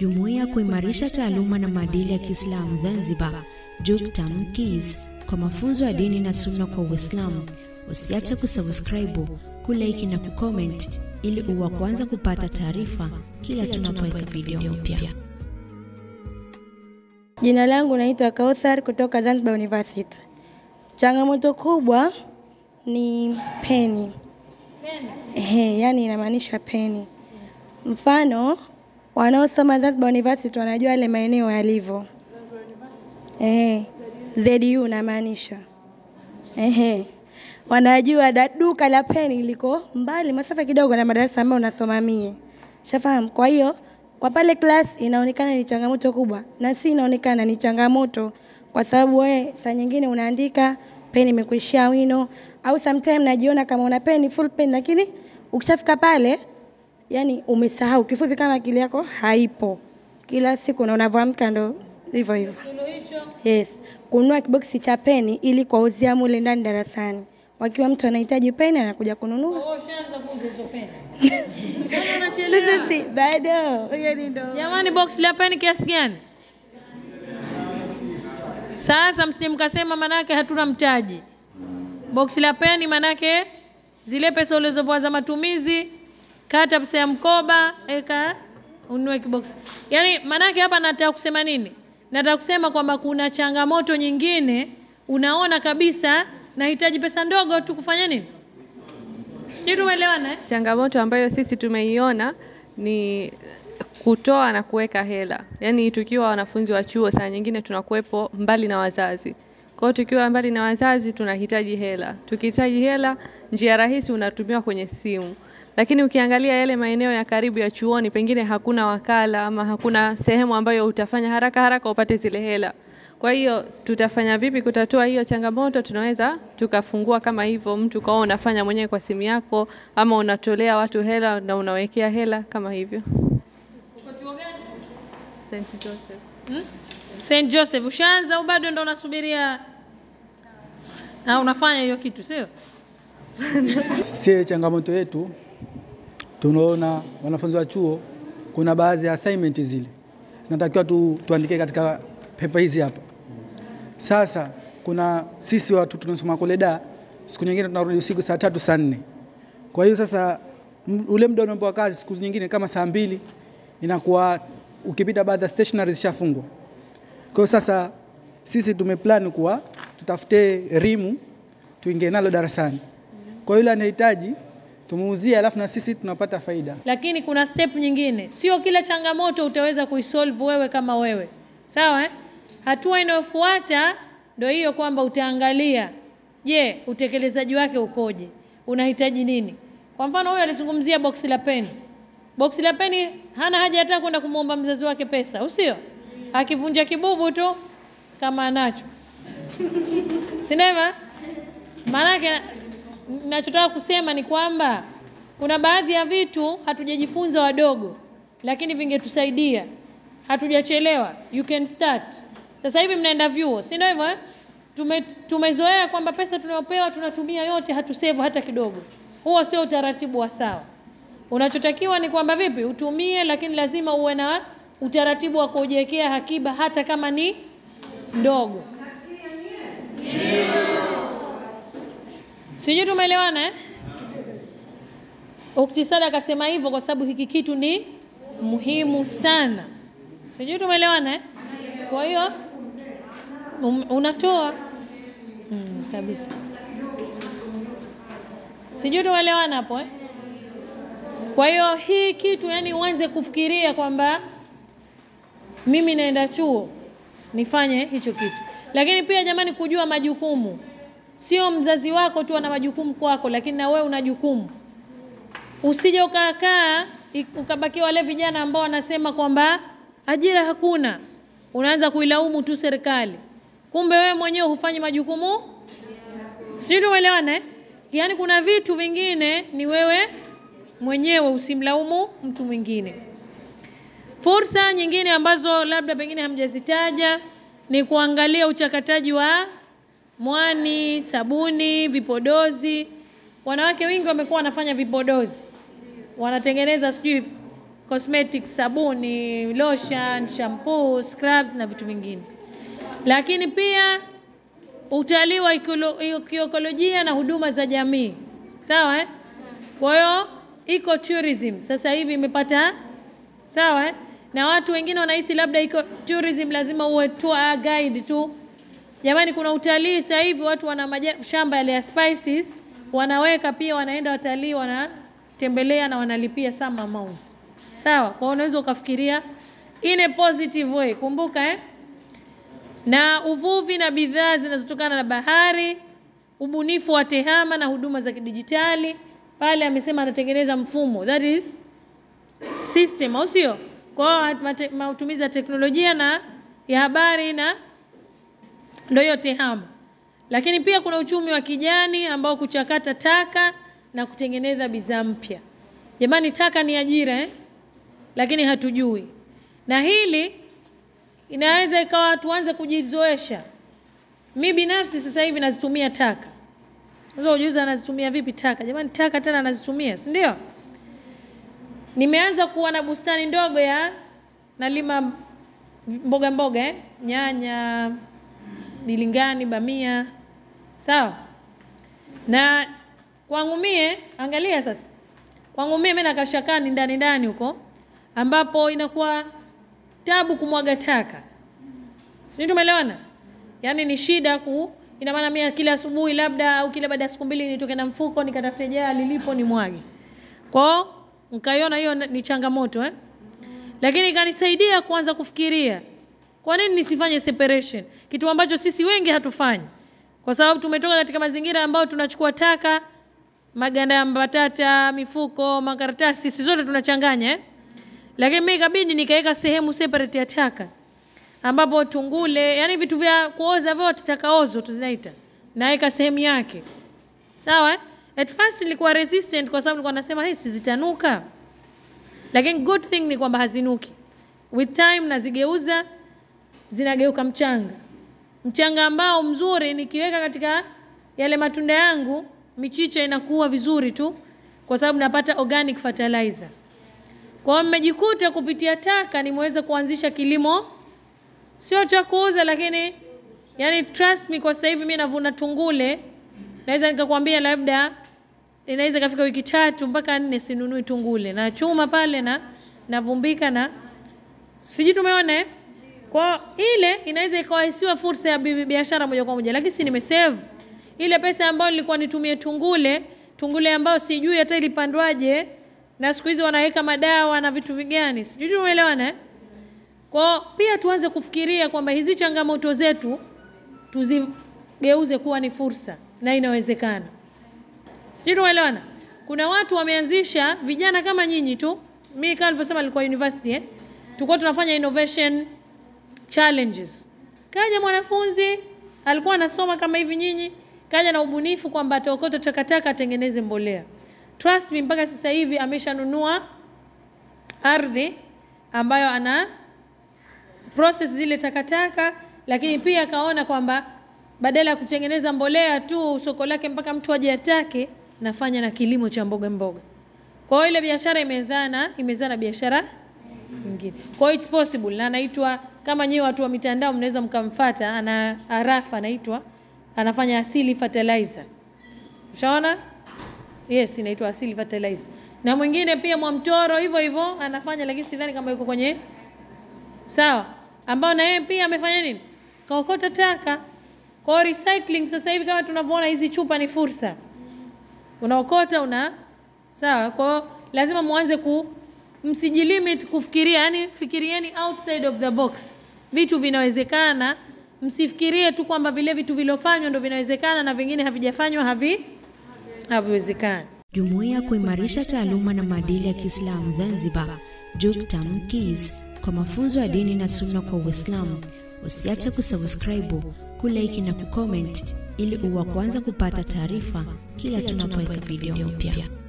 Jumuiya kuimarisha taaluma na maadili ya Kiislamu Zanzibar, JUCTA MKIS, kwa mafunzo ya dini na sunna kwa Uislamu. Usiache kusubscribe, kulike na kucomment ili uwe kwanza kupata taarifa kila tunapoweka video mpya. Jina langu naitwa Kauthar kutoka Zanzibar University. Changamoto kubwa ni peni. Peni? Yani inamaanisha peni. Mfano, wanaosoma Zanzibar University wanajua yale maeneo yalivyo. ZU inamaanisha. Wanajua duka la peni liko mbali masafa kidogo na madarasa ambayo unasoma mie. Shafahamu. Kwa hiyo kwa pale class inaonekana ni changamoto kubwa, na si inaonekana ni changamoto kwa sababu wewe saa nyingine unaandika peni imekuishia wino, au sometime najiona kama una peni full pen, lakini ukishafika pale yani umesahau. Kifupi kama akili yako haipo. Kila siku na unavyoamka ndo hivyo hivyo. Yes, kununua kiboksi cha peni ili kuwauzia mule ndani darasani. Wakiwa mtu anahitaji peni anakuja kununua. Oh, ushaanza kuuza hizo peni. Mbona unachelewa? Sisi bado. Yaani ndo. Jamani, box la peni kiasi gani? Sasa msije mkasema manake hatuna mtaji. Box la peni manake zile pesa ulizopoa za matumizi, kata pesa ya mkoba, eka ununue kibox. Yaani manake hapa nataka kusema nini? Nataka kusema kwamba kuna changamoto nyingine unaona kabisa nahitaji pesa ndogo tu kufanya nini? Sisi tumeelewana eh? Changamoto ambayo sisi tumeiona ni kutoa na kuweka hela. Yaani tukiwa wanafunzi wa chuo saa nyingine tunakuwepo mbali na wazazi. Kwa hiyo tukiwa mbali na wazazi tunahitaji hela. Tukihitaji hela, njia rahisi unatumia kwenye simu. Lakini ukiangalia yale maeneo ya karibu ya chuoni pengine hakuna wakala ama hakuna sehemu ambayo utafanya haraka haraka upate zile hela. Kwa hiyo tutafanya vipi kutatua hiyo changamoto? Tunaweza tukafungua kama hivyo, mtu kwa unafanya mwenyewe kwa simu yako ama unatolea watu hela na unawekea hela kama hivyo. Uko chuo gani? St. Joseph. St. Joseph, ushaanza au bado ndo unasubiria? Na unafanya hiyo kitu sio? Si changamoto yetu, tunaona wanafunzi wa chuo kuna baadhi ya assignment zile zinatakiwa tuandike katika pepa hizi hapa. Sasa kuna sisi watu tunasoma kule da, siku nyingine tunarudi usiku saa 3 saa 4. Kwa hiyo sasa ule muda unaopewa kazi siku nyingine kama saa 2 inakuwa ukipita baadhi ya stationery zishafungwa. Kwa hiyo sasa sisi tumeplan kuwa tutafute rimu tuingie nalo darasani. Kwa yule anahitaji tumuuzie, alafu na sisi tunapata faida. Lakini kuna step nyingine. Sio kila changamoto utaweza kuisolve wewe kama wewe. Sawa eh? Hatua inayofuata ndio hiyo kwamba utaangalia, je, utekelezaji wake ukoje? Unahitaji nini? Kwa mfano huyo alizungumzia box la peni. Box la peni hana haja hata kwenda kumuomba mzazi wake pesa, usio? Akivunja kibubu tu kama anacho. Sinema? Maana ninachotaka kusema ni kwamba kuna baadhi ya vitu hatujajifunza wadogo, lakini vingetusaidia. Hatujachelewa, you can start. Sasa hivi mnaenda vyuo, si ndio hivyo eh? Tumezoea kwamba pesa tunayopewa tunatumia yote, hatusave hata kidogo. Huo sio utaratibu wa sawa. Unachotakiwa ni kwamba vipi utumie, lakini lazima uwe na utaratibu wa kujiwekea akiba hata kama ni ndogo. Sijui tumeelewana eh? Uktisada akasema hivyo kwa sababu hiki kitu ni muhimu sana. Sijui tumeelewana eh? Kwa hiyo unatoa kabisa. Sijui tumeelewana hapo eh? Kwa hiyo hii kitu yani uanze kufikiria kwamba mimi naenda chuo nifanye hicho kitu. Lakini pia jamani, kujua majukumu. Sio mzazi wako tu ana majukumu kwako, lakini na wewe una jukumu. Usije ukakaa ukabakia wale vijana ambao wanasema kwamba ajira hakuna. Unaanza kuilaumu tu serikali. Kumbe wewe mwenyewe hufanyi majukumu. Sio tumeelewana eh? Yaani kuna vitu vingine ni wewe mwenyewe, usimlaumu mtu mwingine. Fursa nyingine ambazo labda pengine hamjazitaja ni kuangalia uchakataji wa mwani, sabuni, vipodozi. Wanawake wengi wamekuwa wanafanya vipodozi. Wanatengeneza sijui Cosmetics, sabuni, lotion, shampoo, scrubs na vitu vingine. Lakini pia utalii wa kiekolojia na huduma za jamii. Sawa eh? Kwa hiyo ecotourism sasa hivi imepata, sawa eh? Na watu wengine wanahisi labda ecotourism lazima uwe tour guide tu. Jamani, kuna utalii sasa hivi, watu wana shamba yale ya spices wanaweka pia, wanaenda watalii wanatembelea na wanalipia some amount. Sawa? Kwa hiyo unaweza ukafikiria in a positive way. Kumbuka eh? Na uvuvi na bidhaa zinazotokana na bahari, ubunifu wa tehama na huduma za kidijitali. Pale amesema anatengeneza mfumo, that is system, au sio? Kwa hiyo matumizi ya teknolojia na ya habari na ndio hiyo tehama. Lakini pia kuna uchumi wa kijani ambao kuchakata taka na kutengeneza bidhaa mpya. Jamani, taka ni ajira eh? Lakini hatujui. Na hili inaweza ikawa tuanze kujizoesha. Mimi binafsi sasa hivi nazitumia taka. Unaweza kujiuliza nazitumia vipi taka? Jamani, taka tena nazitumia, si ndio? Nimeanza kuwa na bustani ndogo ya nalima mboga mboga eh? Nyanya, bilingani, bamia. Sawa? Na kwangu mie, angalia sasa. Kwangu mie mimi nakashakani ndani ndani huko ambapo inakuwa tabu kumwaga taka. Sisi tumeelewana? Yaani ni shida ina maana mimi kila asubuhi labda au kila baada ya siku mbili nitoke na mfuko nikatafute jaa lilipo nimwage. Kwa nikaiona hiyo ni changamoto eh? Lakini ikanisaidia kuanza kufikiria, kwa nini nisifanye separation? Kitu ambacho sisi wengi hatufanyi. Kwa sababu tumetoka katika mazingira ambayo tunachukua taka, maganda ya mbatata, mifuko, makaratasi, sisi zote tunachanganya eh? Lakini mimi ikabidi nikaweka sehemu separate ya taka ambapo tungule, yani vitu vya kuoza vyote, takaozo tuzinaita, naweka sehemu yake. Sawa eh? At first nilikuwa resistant kwa sababu nilikuwa nasema hizi zitanuka. Lakini good thing ni kwamba hazinuki. With time nazigeuza, zinageuka mchanga. Mchanga ambao mzuri nikiweka katika yale matunda yangu, michicha inakuwa vizuri tu kwa sababu napata organic fertilizer. Kwa hiyo mmejikuta kupitia taka nimeweza kuanzisha kilimo sio cha kuuza, lakini yani trust me, kwa sasa hivi mimi navuna tungule, naweza nikakwambia labda inaweza kafika wiki 3 mpaka 4 sinunui tungule. Na chuma pale na navumbika na sijui tumeona eh? Kwa ile inaweza ikawa isiwa fursa ya biashara moja kwa moja, lakini si nimesave ile pesa ambayo nilikuwa nitumie tungule, tungule ambayo sijui hata ilipandwaje, na siku hizi wanaweka madawa na vitu vigani, sijui tumeelewana eh? Kwa pia tuanze kufikiria kwamba hizi changamoto zetu tuzigeuze kuwa ni fursa, na inawezekana. Sijui tumeelewana? Kuna watu wameanzisha, vijana kama nyinyi tu, mimi kama nilivyosema nilikuwa university eh? Tulikuwa tunafanya innovation challenges. Kaja mwanafunzi alikuwa anasoma kama hivi nyinyi, kaja na ubunifu kwamba ataokota takataka atengeneze mbolea. Trust me, mpaka sasa hivi ameshanunua ardhi ambayo ana process zile takataka, lakini pia akaona kwamba badala ya kutengeneza mbolea tu soko lake mpaka mtu aje atake, nafanya na kilimo cha mboga mboga. Kwa hiyo ile biashara imezana biashara nyingine. Kwa hiyo it's possible, na anaitwa, kama nyewe watu wa mitandao mnaweza mkamfuata, ana Arafa anaitwa, anafanya Asili Fertilizer. Ushaona? Yes, inaitwa Asili Fertilizer. Na mwingine pia Mwamtoro hivyo hivyo anafanya, lakini sidhani kama yuko kwenye sawa, ambao na yeye pia amefanya nini? Kaokota taka. Kwa recycling sasa hivi kama tunavyoona hizi chupa ni fursa. Unaokota una sawa. Kwa lazima muanze msijilimit kufikiria, yani fikirieni outside of the box. Vitu vinawezekana, msifikirie tu kwamba vile vitu vilofanywa ndio vinawezekana na vingine havijafanywa haviwezekani. Jumuiya kuimarisha taaluma na maadili ya Kiislamu Zanzibar, JUCTA MKIS, kwa mafunzo ya dini na sunna kwa Uislamu. Usiache kusubscribe, kulike na kucomment ili uwe wa kwanza kupata taarifa kila tunapoweka video mpya.